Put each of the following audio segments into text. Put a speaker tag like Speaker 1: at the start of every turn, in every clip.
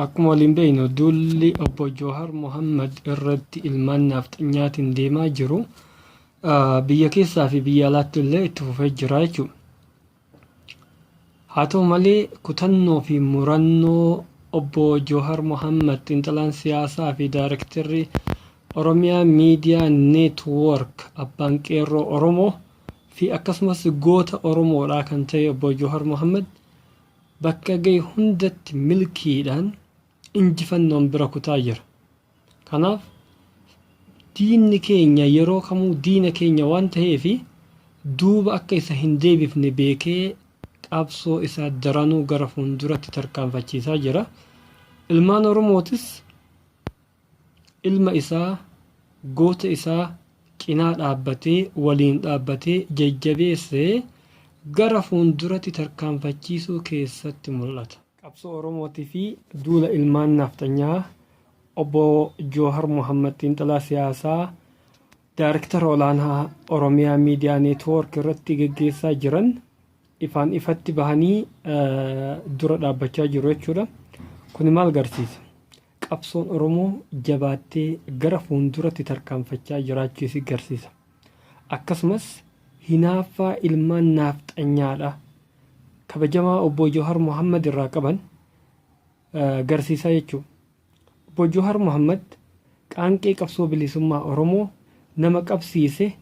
Speaker 1: Akkuma waliin beeknu duulli obbo Joohar Mohammad irratti ilmaan naafxanyaatiin deemaa jiru biyya keessaa fi biyya alaatti illee itti fufee jira jechuudha. Haa ta'u malee kutannoo fi murannoo obbo Joohar Mohammad xiinxalaan siyaasaa fi daayirektarri Oromiyaa Miidiyaa Neetwoork abbaan qeerroo Oromoo fi akkasumas goota Oromoodhaa kan ta'e obbo Joohar Mohammad bakka ga'e hundatti milkiidhaan injifannoon bira kutaa jira. Kanaaf diinni keenya yeroo kamuu diina keenya waan ta'eef duuba akka isa hin deebifne beekee qabsoo isaa daranuu gara fuulduratti tarkaanfachiisaa jira. Ilmaan Oromootis ilma isaa goota isaa cinaa dhaabbatee waliin dhaabbatee jajjabeessee gara fuulduratti tarkaanfachiisuu keessatti mul'ata. Qabsoo Oromootii fi duula ilmaan naafxanyaa obbo Joohar Mohammad xiinxalaa siyaasaa daayirektara olaanaa Oromiyaa Miidiyaa Neetwoork irratti geggeessaa jiran ifaan ifatti bahanii dura dhaabbachaa jiru jechuudha. Kuni maal agarsiisa? Qabsoon Oromoo jabaattee gara fuulduratti tarkaanfachaa jiraachuu isii agarsiisa. Akkasumas hinaaffaa ilmaan naafxanyaadha. Kabajamaa obbo Joohar Mohammad irraa qaban garsiisaa jechuudha. Obbo Joohar Mohammad qaanqee qabsoo bilisummaa Oromoo nama qabsiise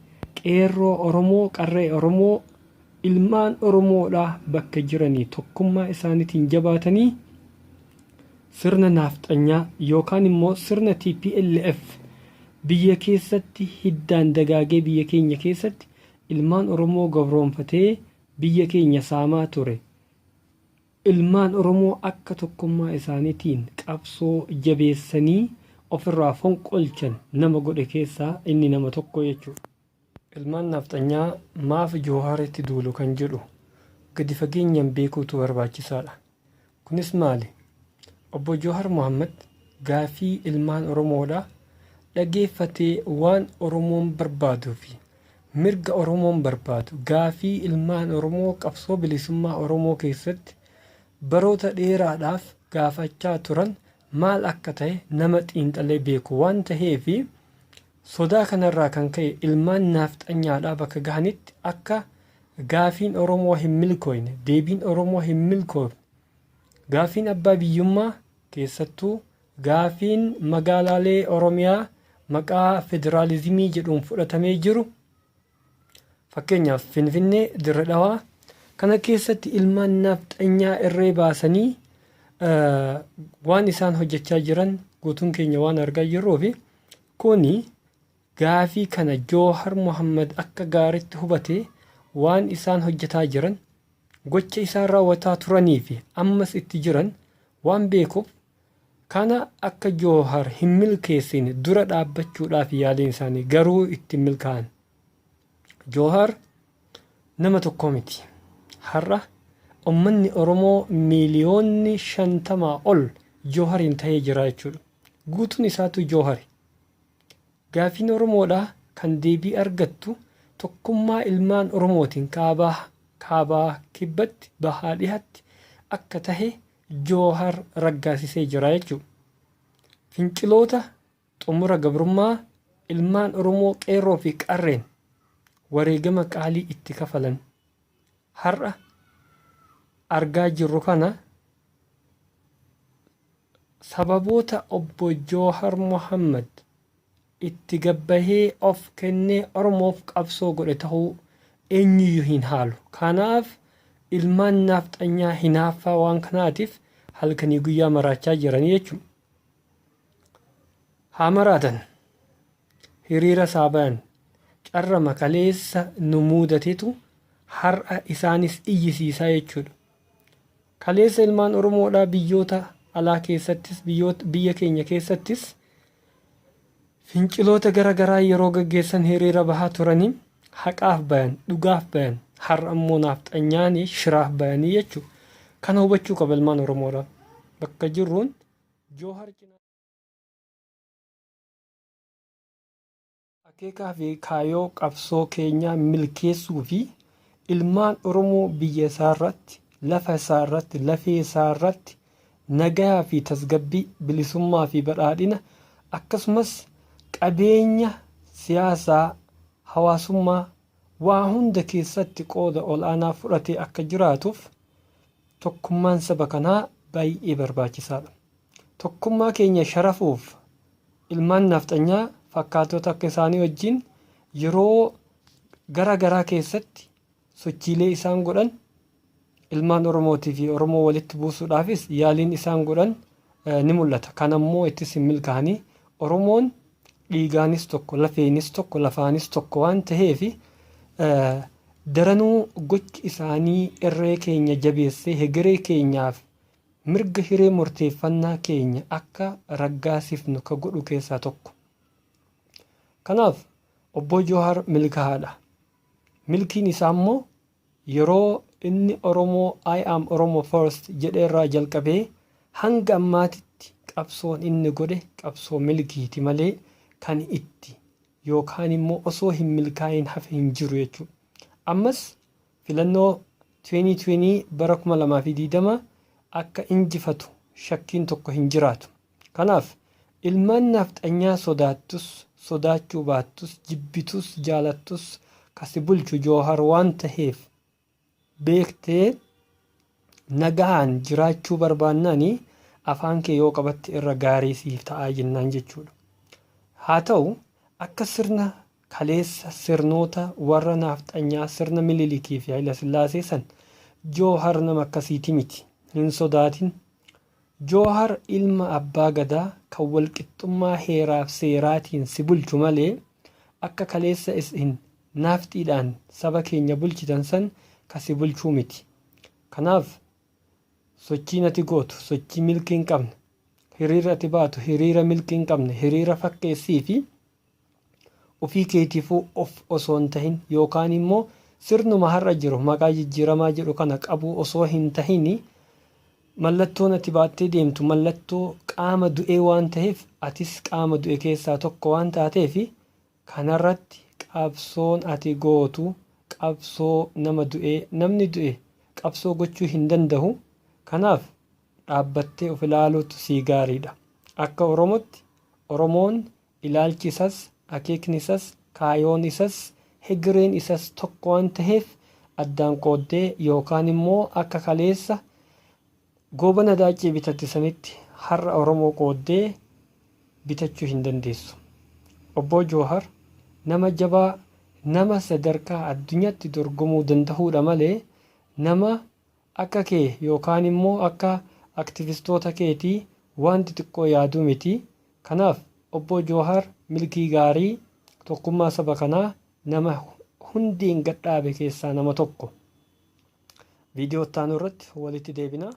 Speaker 1: qeerroo Oromoo qarree Oromoo ilmaan Oromoodhaa bakka jiranii tokkummaa isaaniitiin jabaatanii sirna naafxanyaa yookaan immoo sirna TPLF biyya keessatti hiddaan dagaagee biyya keenya keessatti ilmaan Oromoo gabroonfatee biyya keenya saamaa ture ilmaan Oromoo akka tokkummaa isaaniitiin qabsoo jabeessanii ofirraa fonqolchan nama godhe keessaa inni nama tokko jechuudha. Ilmaan naafxanyaa maaf Joohaaritti duulu kan jedhu gadi fageenyaan beekuutu barbaachisaadha. Kunis maali? Obbo Joohar Mohammad gaafii ilmaan Oromoodhaa dhageeffatee waan Oromoon barbaaduu fi mirga Oromoon barbaadu gaafii ilmaan Oromoo qabsoo bilisummaa Oromoo keessatti baroota dheeraadhaaf gaafachaa turan maal akka ta'e nama xiinxalee beeku waan ta'eef sodaa kanarraa kan ka'e ilmaan naafxanyaadhaa bakka gahanitti akka gaafiin Oromoo hin milkooyne, deebiin Oromoo hin milkoofne, gaafiin abbaa biyyummaa keessattuu gaafiin magaalaalee Oromiyaa maqaa federaalizimii jedhuun fudhatamee jiru fakkeenyaaf Finfinnee, Dirre Dhawaa kana keessatti ilmaan naafxanyaa irree baasanii waan isaan hojjechaa jiran guutuun keenya waan argaa jirruu fi kuni gaafii kana Joohar Mohammad akka gaariitti hubate waan isaan hojjetaa jiran gocha isaan raawwataa turanii fi ammas itti jiran waan beekuuf kana akka Joohar hin milkeessine dura dhaabbachuudhaaf yaaliin isaanii garuu itti milkaa'an. Joohar nama tokko miti. Har'a uummanni Oromoo miiliyoonni 50 ol Joohariin ta'ee jira jechuudha. Guutuun isaatu Joohari. Gaafiin Oromoodhaa kan deebii argattu tokkummaa ilmaan Oromootiin kaabaa kaabaa kibbatti bahaa dhihatti akka tahe Joohar raggaasisee jira jechuudha. Finciloota xumura gabrummaa ilmaan Oromoo qeerroo fi qarreen wareegama qaalii itti kafalan har'a argaa jirru kana sababoota obbo Joohar Mohammad itti gabbahee of kennee Oromoof qabsoo godhe ta'uu eenyuyyuu hin haalu. Kanaaf ilmaan naafxanyaa hinaaffaa waan kanaatiif halkanii guyyaa maraachaa jiranii jechuudha. Haa maraatan hiriira isaa bayan carrama kaleessa nu muudatetu har'a isaanis iyyisiisaa jechuudha. Kaleessa ilmaan Oromoodhaa biyyoota alaa keessattis biyyoota biyya keenya keessattis finciloota gara garaa yeroo gaggeessan hiriira bahaa turanii haqaaf bayan dhugaaf bayan har'a immoo naafxanyaanii shiraaf bayanii jechuudha. Kana hubachuu qaba ilmaan Oromoodhaa. Bakka jirruun Joohar cinaa Akeekaa fi kaayoo qabsoo keenyaa milkeessuu fi ilmaan Oromoo biyya isaa irratti, lafa isaa irratti, lafee isaa irratti nagayaa fi tasgabbii, bilisummaa fi badhaadhina akkasumas qabeenya siyaasaa, hawaasummaa waa hunda keessatti qooda ol'aanaa fudhatee akka jiraatuuf tokkummaan saba kanaa baay'ee barbaachisaadha. Tokkummaa keenya sharafuuf ilmaan nafxanyaa fakkaatota akka isaanii wajjin yeroo gara garaa keessatti sochiilee isaan godhan ilmaan Oromootii fi Oromoo walitti buusuudhaafis yaaliin isaan godhan ni mul'ata. Kanammoo ittis hin milkaa'anii Oromoon dhiigaanis tokko, lafeenis tokko, lafaanis tokko waan taheef daranuu gochi isaanii irree keenya jabeessee hegeree keenyaaf mirga hiree murteeffannaa keenya akka raggaasifnu ka godhu keessaa tokko. Kanaaf Obbo Joohar milkaa'aadha. Milkiin isaa immoo yeroo inni Oromoo I am Oromo first jedhe irraa jalqabee hanga ammaatitti qabsoon inni godhe qabsoo milkiiti malee kan itti yookaan immoo osoo hin milkaa'in hafe hin jiru jechuudha. Ammas filannoo 2020 bara 2020 akka injifatu shakkiin tokko hin jiraatu. Kanaaf ilmaan nafxanyaa sodaattus sodaachuu baattus jibbitus jaalattus ka si bulchu Joohar waan taheef beektee nagahaan jiraachuu barbaannaani afaan kee yoo qabatte irra gaarii siif ta'aa jennaan jechuudha. Haa ta'u akka sirna kaleessa sirnoota warra naafxanyaa sirna Mililikii fi Hayilasillaasee san Joohar nama akkasiiti miti. Hin sodaatin. Joohar ilma Abbaa Gadaa kan walqixxummaa heeraaf seeraatiin si bulchu malee akka kaleessa isin naafxiidhaan saba keenya bulchitan san ka si bulchuu miti. Kanaaf sochiin ati gootu sochii milkii hin qabne, hiriirri ati baatu hiriira milkii hin qabne, hiriira fakkeessii fi ofii keetiifuu of osoo hin tahin yookaan immoo sirnuma har'a jiru maqaa jijjiiramaa jedhu kana qabuu osoo hin tahini mallattoon ati baattee deemtu mallattoo qaama du'ee waan taheef atis qaama du'e keessaa tokko waan taateef kanarratti qabsoon ati gootu qabsoo nama du'ee, namni du'e qabsoo gochuu hin dandahu. Kanaaf dhaabbattee of ilaaluutu sii gaariidha. Akka Oromotti Oromoon Ilaalchi isas, akeekni isas, kaayoon isas, hegereen isas tokko waan taheef addaan qooddee yookaan immoo akka kaleessa Goobana Daaccee bitatte sanitti har'a Oromoo qooddee bitachuu hin dandeessu. Obboo Joohar nama jabaa, nama sadarkaa addunyaatti dorgomuu dandahuudha malee nama akka kee yookaan immoo akka aktivistoota keetii waan xixiqqoo yaaduu miti. Kanaaf Obboo Joohar milkii gaarii tokkummaa saba kanaa nama hundeen gad dhaabe keessaa nama tokko. Viidiyoo itti aanu irratti walitti deebina.